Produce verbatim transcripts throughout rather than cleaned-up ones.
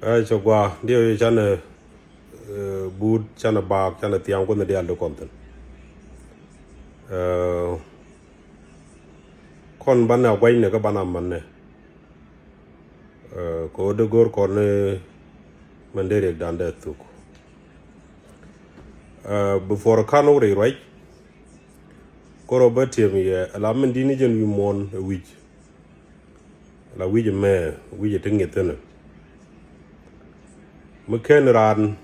Ɛ cɛ gua diɛ canɛ buut canɛ baak canɛ thiaŋ kuoth ni diaal di kɔn thin. Kɔn banɛ a gua̱cnɛ kä banɛ a mannɛ. Kɛ ɣöö dee go̱o̱r kɔn ni mɛn dee riɛk dan dee thuk. Before kan wä rɛy ruac, kɔrɔ bä tiɛm yɛ ala min di̱t ni jɛn wi̱i̱ muɔ̱ɔ̱n ɛ wi̱c. La wi̱c ɛmɛ wi̱c ɛ ti ŋi̱eth thi̱n ɛ. Mi ken raan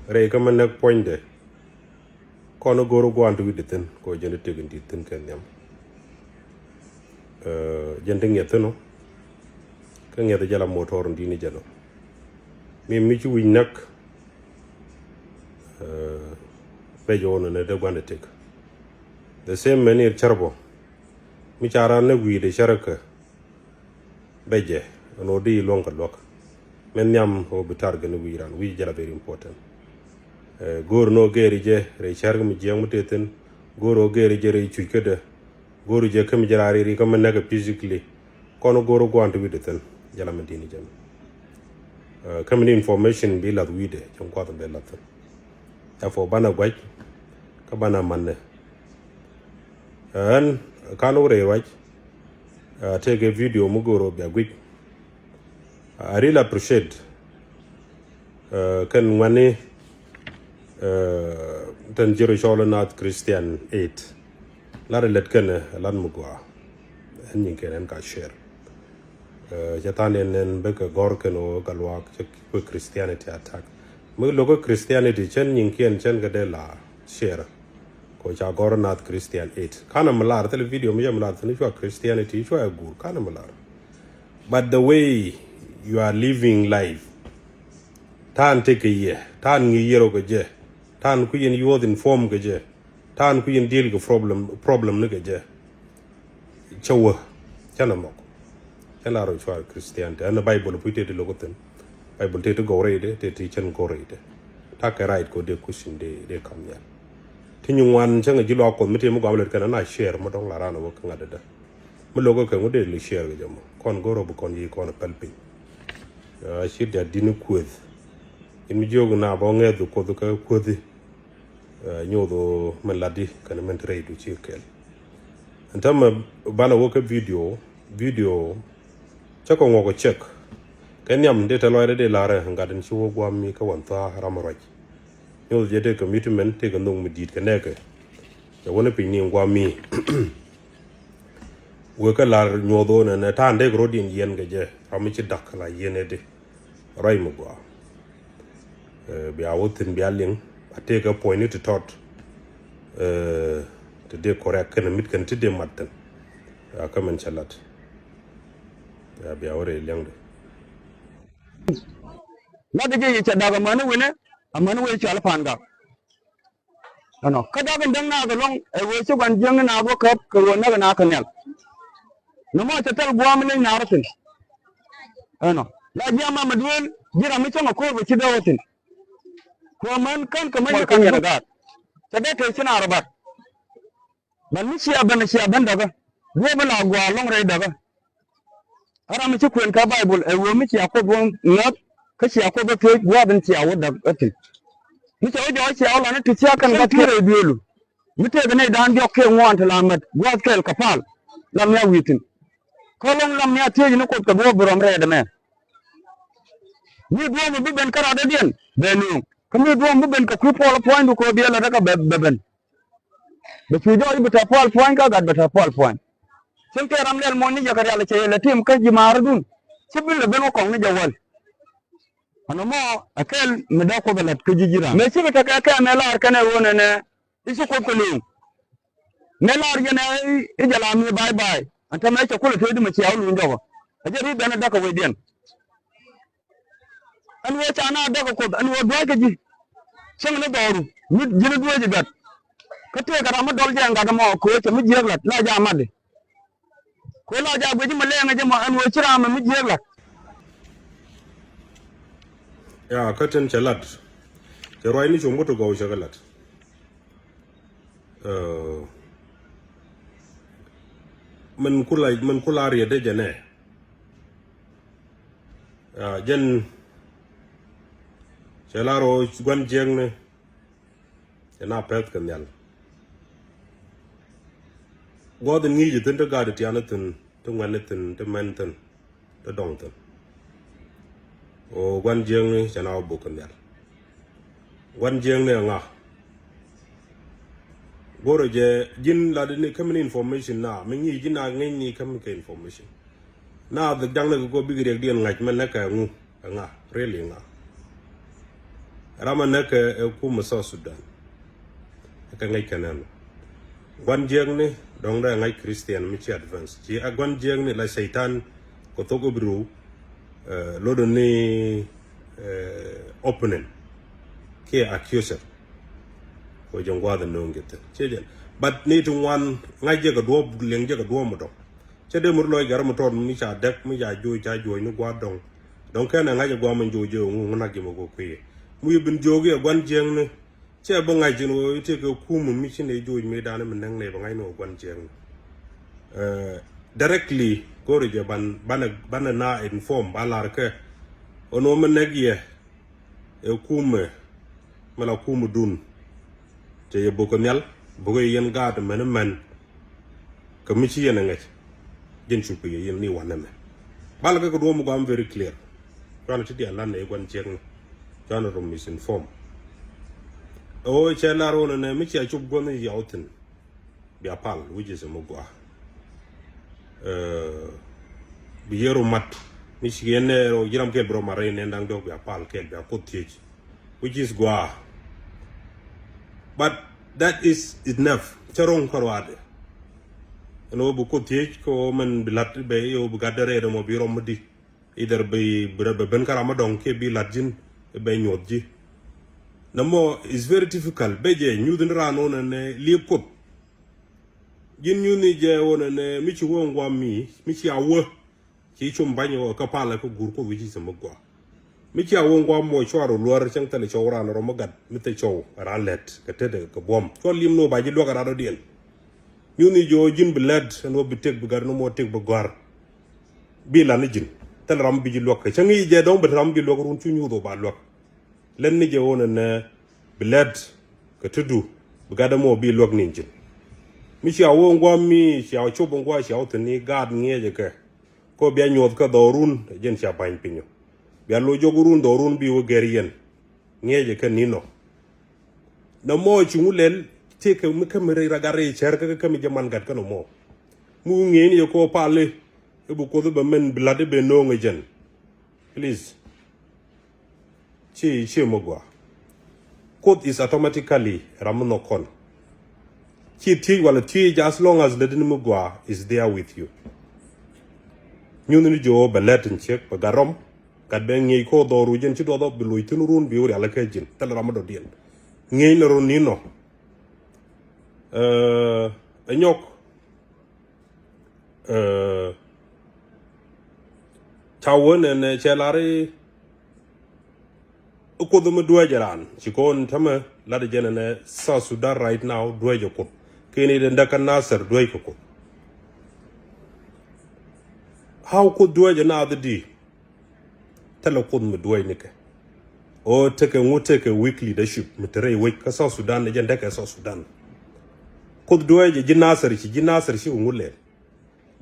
rɛy kä mi näk puɔ̱nydɛ. Kɔn ɛ go̱r ɛ gua̱a̱n ti wi̱cdɛ thi̱n kɛ ɣöö jɛn ti tëk in di̱t thi̱n kɛ nhiam. Jɛn ti ŋi̱eth thi̱n ɔ. Kä ŋi̱eth ɛ jɛ la motor in di̱t ni jɛn ɔ. Mi mi ci wi̱c näk. Bɛ jɛ ɣöö nɛ dee gua̱n ɛ tëk. The same mɛn ir cär bɔ. Mi ca raan näk wi̱i̱dɛ cär kä. Bɛ jɛ ɛn ɣöö di luɔ̱ŋ kɛ luäk. Mɛn nhiam ɣöö bi target ni wi̱i̱ raan wi̱i̱ jɛ la very important. Go̱o̱r ni ɣöö gɛɛri jɛ rɛy cär kä mi jiɛɛŋ mi tëë thi̱n. Go̱o̱r ɣöö gɛɛri jɛ rɛy cuc kädɛ. Go̱o̱r jɛ kä mi jɛ raar iri kä mi näk ɛ physically. Kɔn go̱o̱r gua̱a̱n ti wi̱i̱dɛ thi̱n jɛ la mi di̱t ni jɛ mi. Kä mi ni information bi lath wi̱i̱dɛ cɛ kuath bɛ lath thi̱n. Therefore banɛ gua̱c kä banɛ mannɛ. Ɛn kan wä rɛy ruac. Tëëkɛ video mi go̱o̱r bia guic. I really appreciate kɛn ŋuani tɛn ji̱ rɔ cɔl Naath Christian Aid. Lat ɛ lät kɛn ɛ lat mi gɔaa. Ɛn nyiŋ kɛn ɛn ka share. Cɛ than yɛn nɛn bä kɛ gɔ̱r kɛn ɣöö kɛ luaak cɛ kuɛ Christianity attack. Mi lo̱k kä Christianity cɛn nyiŋkiɛn cɛn kɛ dee la share. Kɛ ca gɔ̱r Naath Christian Aid kanɛ mi lar thilɛ video mi cɛ mi lar thilɛ cua Christianity cua ɛ guur kanɛ mi lar. But the way you are living life, ta̱a̱n tëk kɛ yɛ, ta̱a̱n ŋi̱i̱c yɛ rɔ kɛ jɛ, ta̱a̱n kui̱ yɛn youth inform kɛ jɛ, ta̱a̱n kui̱ yɛn deal kɛ problem, problem ni kɛ jɛ. Cä wä cä na mɔk. Cä na rɔ cuar Christianity ɛn Bible puc tëë ti lo̱k thi̱n. Bible tëë ti gɔw rɛydɛ tëë ti cɛn gɔw rɛydɛ. Takɛ right kɔ dee question dee dee kam yɛn. Ti nyi ŋuan cäŋ ji̱ luaak Kuɔth mi tëë mi guam lät kɛn ɛn a share mi dɔ̱ŋ la raan wä kä ŋa̱t dädä. Mi lo̱k kä kɛ ŋut dee li share kɛ jɛ mɔ kɔn go̱r ɔ bi kɔn yiëë kɔn pɛl piny. Ci diat di̱t ni kuëth. In mi jiök na bä ŋɛth Kuɔth kä kuëthi. Nyoth ɣöö min latdi kɛnɛ min te rɛydu ci kɛl. Ɛn täämɛ banɛ wä kä video, video cä kɛ ŋuɔk ɛ cɛk. Kɛ nhiam dee te lɔcdɛ dee la̱rɛ gat in ci wä gua̱a̱m mi kä wan tha̱a̱ ram ruac. Nyoth jɛ tëë commitment tëë kɛ nhök mi di̱i̱t kɛ nɛɛkɛ. Cɛ wä ni piny ni gua̱a̱m mi. Wek kä la̱r nyoth ɣöö nɛnɛ ta̱a̱n dee kɛ rɔ̱diɛn yiɛn kɛ jɛ ram mi ci da̱k la yiɛn ɛ di. Ruac mi gɔaa. Bia wä thi̱n bia liŋ a tëëkɛ puɔ̱nyni ti tɔt. Ti dee correct kɛn mit kɛn ti dee mat thi̱n. Kä mɛn cɛ lat. Bia wä rɛy liɛŋdɛ. Lat jɛ yɛ cɛ dak amäni wi̱nɛ amäni wi̱nɛ cɔal pan gak. Ɛnɔ kä dak in däŋ naath ɛlɔŋ ɛ ɣöö ci gua̱n jiäŋni naath wä käp kɛ ɣöö näk ɛ naath kɛ nhial. Nɔmɔ cɛ thil gua̱a̱m in leny naar thi̱n. Ɛnɔ la ji̱ ama mɛ duëël ji̱ ram mi cäŋ ɛ ko̱o̱r bɛ ci dee wä thi̱n. Kuäär män kän kɛ mäc ni kän yɛn ɛ gaat cɛ dee tëë ci naar ɛ bat. Bän mi cia ben cia ben däkä. Duɔ̱ɔ̱p in la gɔaa lɔ̱ŋ rɛy däkä. Ɛ ram mi ci kuën kä Baibul ɛ ɣöö mi cia Kuoth wä ŋäth kä cia Kuoth wä thiec gua̱a̱th in cia wä däk ɛ thi̱n. Mi ca wä jɔɔc cia wä lɔn i̱ ti cia kɛn gat kiɛ rɛy duëëlu. Mi tëëkɛ nɛy daan diɔ̱k kiɛ ŋuan ti la mät gua̱a̱th kɛɛl kɛ pal lam nia wi̱i̱ thi̱n. Kä lɔŋ lam nia thiec ni Kuoth kɛ duɔ̱ɔ̱p bi rɔm rɛɛt ɛmɛ. Mi duɔ̱ɔ̱p mi bi ben kä radɔ̱diɛn bɛ nööŋ kä mi duɔ̱ɔ̱p mi ben kɛ kui̱ puɔl puɔ̱nydu kɛ ɣöö biɛ lät ɛ kɛ bɛ ben. Bɛ cu jɔɔc bi tɛ pual puɔ̱ny kä gat bɛ tɛ pual puɔ̱ny. Cin tëë ram lɛl muɔ̱ny ni jɛ kɛ rial cɛ yɛ lɛ tim kä ji̱ maarädun. Ci bi lɛ ben wä kɔŋ ni jɛ wäl. Ɛn ɛmɔ ɛ kɛl mi dee Kuoth ɛ la̱t kä ji̱ ji̱ ram mëë ci bi tekɛ kɛn ɛ laar kɛn ɛ ɣöö nɛnɛ i̱ ci Kuoth kɛ lööŋ. Mëë laar yɛn ɛ i̱ jɛ la mi ba̱a̱y ba̱a̱y ɛn täämɛ cɛ kulɛ tëëdi mɛ cia wä luny jɔkɔ. Ɛ jɛ ri̱t ben ɛ däk kɛ wecdiɛn. Ɛn ɣöö ca na däk ɛ Kuoth ɛn ɣöö duäc kä ji̱. Cäŋ ni dhɔru mi ji̱n duäc i̱ gat. Kä tëëkɛ ram mi dɔl jɛ ɛn gat ɛmɔ kɛ ɣöö cɛ mi jiääk la̱t la jɛ amatdi. Kɛ ɣöö la jɛ aguic mi lɛɛŋɛ jɛ mɔ ɛn ɣöö ci ram mi jiääk la̱t. Ya kä tin cɛ lat. Cɛ ruacni com kä ti gɔw cɛ kɛ lat. Min kula min kula riet dee jɛ nɛ. Jɛn Cɛ lar ɣöö gua̱n jiäkni cɛ na pɛth kɛ nhial. Gua̱th in ŋi̱i̱c thi̱n ti gaat tian thi̱n, ti ŋuɛ̈n thi̱n, ti mɛn thi̱n, ti dɔŋ thi̱n. Ɣöö gua̱n jiäkni cɛ na wä buk kɛ nhial. Gua̱n jiäkni ɛ ŋa? Go̱rɛ jɛ ji̱n lat ni käm ni information na mi ŋi̱i̱c ji̱n a ŋi̱i̱c ni käm kɛ information. Na dhik jaŋni kɛ go̱ bik riɛk diɛn ŋa̱c mɛ nɛ kɛ ŋu, ɛ ŋa, really ŋa? Ram ɛ nɛ kɛ ɛ kumɛ South Sudan. Ɛ kɛ ŋa̱c kɛ nɛn. Gua̱n jiäkni dɔ̱ŋ dee ŋa̱c Christian mi ci advance. Ci ɛ gua̱n jiäkni la Satan kɛ thok Hebrew, eh, lotdɛ ni, eh, opening kiɛ accuser. Kɛ jɛ ŋuath in no̱o̱ŋ jɛ thi̱n. Ciɛ jɛn. But ni ti ŋuan ŋa̱c jɛ kɛ duɔ̱ɔ̱p, liɛŋ jɛ kɛ duɔ̱ɔ̱p mi dɔ̱ŋ. Cä dee mur lɔc gɛr mi tɔt mi ca däk mi ca juɔc ca juɔc ni gua̱a̱r dɔ̱ŋ. Dɔ̱ŋ kɛn ɛ ŋa̱c ɛ gua̱a̱r mi juɔc jɛ ŋu ŋu nak jɛ mɛ kɛ kui̱. Mi wi̱i̱ bin jiök i̱ ɛ gua̱n jiäkni. Cɛ bi ŋa̱c ji̱n ɣöö i̱ tëëkɛ kum mi ci nɛ juɔc mëëdan mi näk nɛ bɛ ŋa̱c ni ɣöö gua̱n jiäkni. Eh, directly go̱rɛ jɛ ban, banɛ, banɛ na inform ba lar kɛ. Ɣän ɣöö mi näk yɛ ɛ kumɛ mi la kumɛ dun. Cɛ yɛ bok kɛ nhial, bok yɛ yɛn gaat mɛn mɛn. Kɛ mi ci yɛn ɛ ŋäc. Jɛn cupɛ yɛ yɛn ni wanɛ mɛ. Bal kɛ kɛ duɔ̱ɔ̱m mi gɔam very clear. Cuanɛ ti diaal lan nɛ i̱ gua̱n jiäkni. Cuanɛ rom misinform. Ɛ ɣöö cɛ lar ɣöö nɛ nɛ mi cia cop gua̱n i̱ yaw thi̱n. Bia pal, which is a mugwa. Eh, bi yero mat. Mi ci yɛn nɛ ro jiram kɛl bro mare nɛ dang dok bia pal kɛl bia kut thiec. Which is gua. But that is enough. Cɛ rong kɔr wade. Ɛn ɣöö bi kut thiec kɛ ɣöö mɛn bi lat bɛ i̱ ɣöö bi gat dɛ rɛɛdɛ mɔ bi rɔm mi di. Either bi, bi rɛ bɛ ben kä ram mi dɔŋ kiɛ bi lat ji̱n bɛ nyuɔth ji̱. Nɛ mɔ is very difficult. Bɛ jɛ nyuth ni raan wä nɛ nɛ liep kuoth. Ji̱n nyuth ni jɛ wä nɛ nɛ mi ci wä ŋuam mi, mi ci a wä. Ci cum ba̱ny wä kä palɛ kä guur kuoth wi̱ci sɛ mi gua. Mi ci a wä ŋuam mɔ cuar wä luär cäŋ thɛl cɔw raan rɔ mi gat mi thɛ cɔw raan lɛt kɛ tetdɛ kɛ buɔm. Cuar liep ni wä ba ji̱ luäk raan rɔ diɛn. Nyuth ni jɛ wä ji̱n bi lɛt ɛn wä bi tëk bi gat ni mɔ tëk bi gɔ̱a̱r. Bi lan ni ji̱n thil ram bi ji̱ luäk kɛ cäŋ i̱ jɛ dɔ̱ŋ bi ram bi luäk run cu nyuuth ɔ ba luäk. Lɛn ni jɛ ɣöö nɛnɛ bi lɛt kɛ ti du bi gat ɛmɔ bi luäk ni ji̱n. Mi cia wä ŋuam mi cia wä cop ŋuam cia wä thi̱n ni gaat ŋiɛcɛ kɛ. Kɔ bia nyuɔth kɛ dhɔrun jɛn cia ba̱ny pinyɔ. Bia loc jɔk run dhɔrun bi wä gɛr yɛn. Ŋiɛcɛ kɛ ni nɔ. Nɛ mɔ ci ŋu lɛl tëëkɛ mi kämi rɛy ragat rɛy cär kä kämi jɛ man gat kä nɔ mɔ. Mi wu ŋi̱i̱n yɛ kɔ pali i̱ bi kuoth i̱ bɛ mɛn bi lat i̱ bɛ no̱o̱ŋ ɛ jɛn. Please. Ci ci mi gua. Kuoth is automatically ram mi nhɔk kɔn. Ci thiec wala thiec as long as lät ni mi gua is there with you. Nyuth ni jɔɔ bɛ lɛt in ciek bɛ gat rɔm. Gat bɛ ŋiɛc kɔ dhɔru jɛn ci duɔth ɔ bi loc thin run bi wurial kɛ ji̱n thil ram mi dɔ̱diɛn. Ŋiɛc ni run ni nɔ. Ɛ nyɔk. Ɛ ca wä nɛnɛ cɛ lar i̱ kuoth mi duäcɛ raan ci kɔn tämɛ lat jɛ nɛnɛ South Sudan right now duäcɛ kuoth. Keni den däkä Nasir duäcɛ kuoth. How kuoth duäcɛ naath di? Thilɛ kuoth mi duäc nikɛ. O tekɛ ŋu tekɛ weak leadership mi te rɛy wec kä South Sudan ni jɛn tekɛ South Sudan. Kuoth duäcɛ ji̱ Nasir ci ji̱ Nasir ci kɛ ŋu lɛl.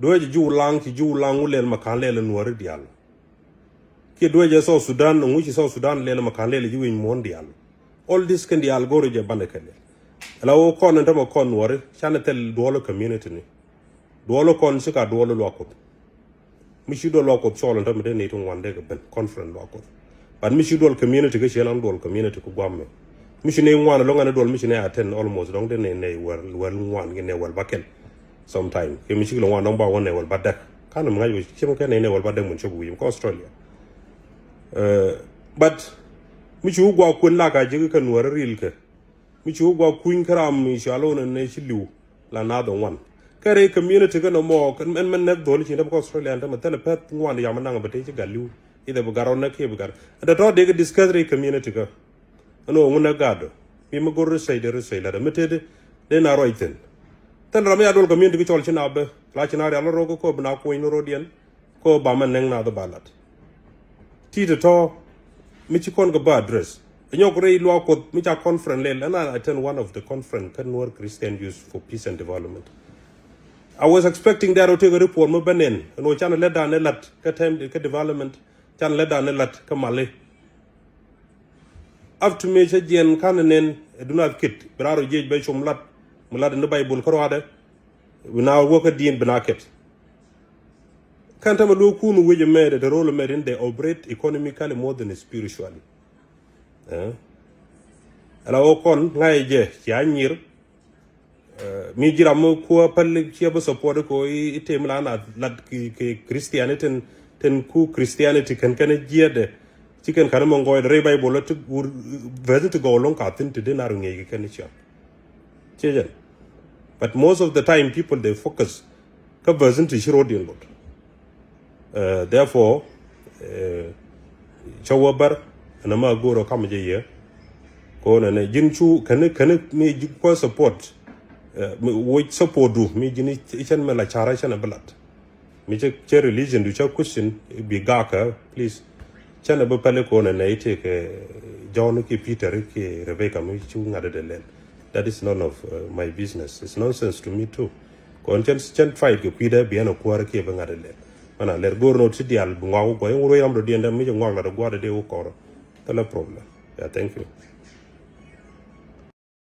Duäcɛ ji̱ Wulaŋ ci ji̱ Wulaŋ ŋu lɛl ma ka̱n lɛl nuɔri diaal. Kiɛ duäcɛ South Sudan ŋu ci South Sudan lɛl ma ka̱n lɛl ji̱ wec muɔ̱n diaal. All this kɛn diaal go̱rɛ jɛ banɛ kɛ lɛl. Ala wä kɔn ni tämɛ kɔn nuɔri canɛ thil duɔl community ni. Duɔl kɔn ci ka duɔl luak kuoth. Mi ci duɔl luak kuoth cɔl in tämɛ dee ni ti ŋuan dee kɛ ben conference luak kuoth. But mi ci duɔl community kä ci ɛn an duɔl community kä guam mi. Mi ci ni ŋuan loŋ ɛn duɔl mi ci ni a ten almost dɔŋ dee ni nɛy wɛl wɛl ŋuan ki nɛy wɛl ba kɛl. Sometime kɛ mi ci kɛ loŋ ŋuan dɔŋ ba wä nɛy wɛl ba däk. Kan mi ŋa̱c wä ci mi kɛ nɛy nɛy wɛl ba däk mun cop wi̱i̱ mi kä Australia. But mi ci wä gua kuën lak a ji̱ kɛ nuɔr ril kɛ. Mi ci wä gua kuny kä ram mi ci a loŋ nɛ ci liw. La na dhɔ ŋuan. Kɛ rɛy community kä nɔmɔ ɛn mɛn nɛk dhɔl ci nɛm kä Australia ɛn tämɛ thilɛ pɛth ŋuan yam naŋ bɛ te ci gat li̱w. Ithɛ bi gat rɔ nɛk kiɛ bi gat ɛn tɔ̱tɔ̱ dee kɛ discuss rɛy community kä. Ɛn ɣöö ŋun nɛk gat dɔ mi mi go̱r research dee research lat ɛmɛ te dee na ruac thi̱n. Thil ram mi a duɔl community kä cɔl ci na bä la ci na rial rɔ kä kɔ bi na kuɔ̱ny ni rɔ diɛn. Kɔ ba mɛ nɛŋ na dhɔ ba lat. Ti tɔ̱tɔ̱ mi ci kɔn kɛ ba address. Nyɔk rɛy luaak Kuɔth mi ca conference lɛl, and I attend one of the conference kä Nuer Christian Youth for Peace and Development. I was expecting that ɔ tëëkɛ report mi bä nɛn ɛn ɣöö canɛ lät dan ɛ lat kä time kä development, canɛ lät dan ɛ lat kä mali. Up to me cä jiɛn ka̱n nɛn ɛ dunath kit bi raar ɔ jiɛc bɛ com lat mi lat ni Bible kä ruaadɛ. Bi na wä kä di̱i̱n bi na kɛt. Kɛn tämɛ luɔ̱k kun wec ɛmɛ dee te rol ɛmɛ rin they operate economically more than spiritually. Ɛla wä kɔn ŋa̱c jɛ cia nyir. Mi ji̱ ram mi kuäär päl ciɛ bi support kɛ ɣöö i̱ tem la na lat kɛ Christianity tin, tin ku Christianity kɛn kɛn jiɛtdɛ. Ci kɛn ka̱n mɛ ŋɔɔydɛ rɛy Bible ti wur version ti gɔw lo̱ŋ ka thin ti den a ru ŋiɛc kɛ kɛn ciɛ. Ciɛ jɛn. But most of the time people they focus kä version ti ci ro̱d in lot. Therefore cä wä bär ɛn ɛmɛ a go̱o̱r ɔ kam jɛ yɛ. Ko̱n ɛn ɛ ji̱n cu kɛn kɛn mi ji̱ kuä support. Wec support du mi ji̱n i̱ cɛn mɛ la carä cɛn ɛ bi lat. Mi cɛ cɛ religion du cä question bi gakä please. Cɛn ɛ bi pɛli ko̱n ɛn ɛ i̱ tëëkɛ John ki Peter ki Rebecca mi cu ŋa̱t ɛ dɛ lɛl. That is none of my business. It's nonsense to me too. Kɔn cɛn cɛn fight kɛ kui̱dɛ biɛn ɛ kuäärä kiɛ bi ŋa̱t ɛ lɛl. Mana lɛr go̱o̱r nɔ ti diaal bi ŋɔak wä guɔy ŋur wä yam dɔ diɛn dɛ mi jɛ ŋɔak lat ɛ gua̱a̱r dɛ dee wä kɔrɔ. Thilɛ problem. Yeah, thank you.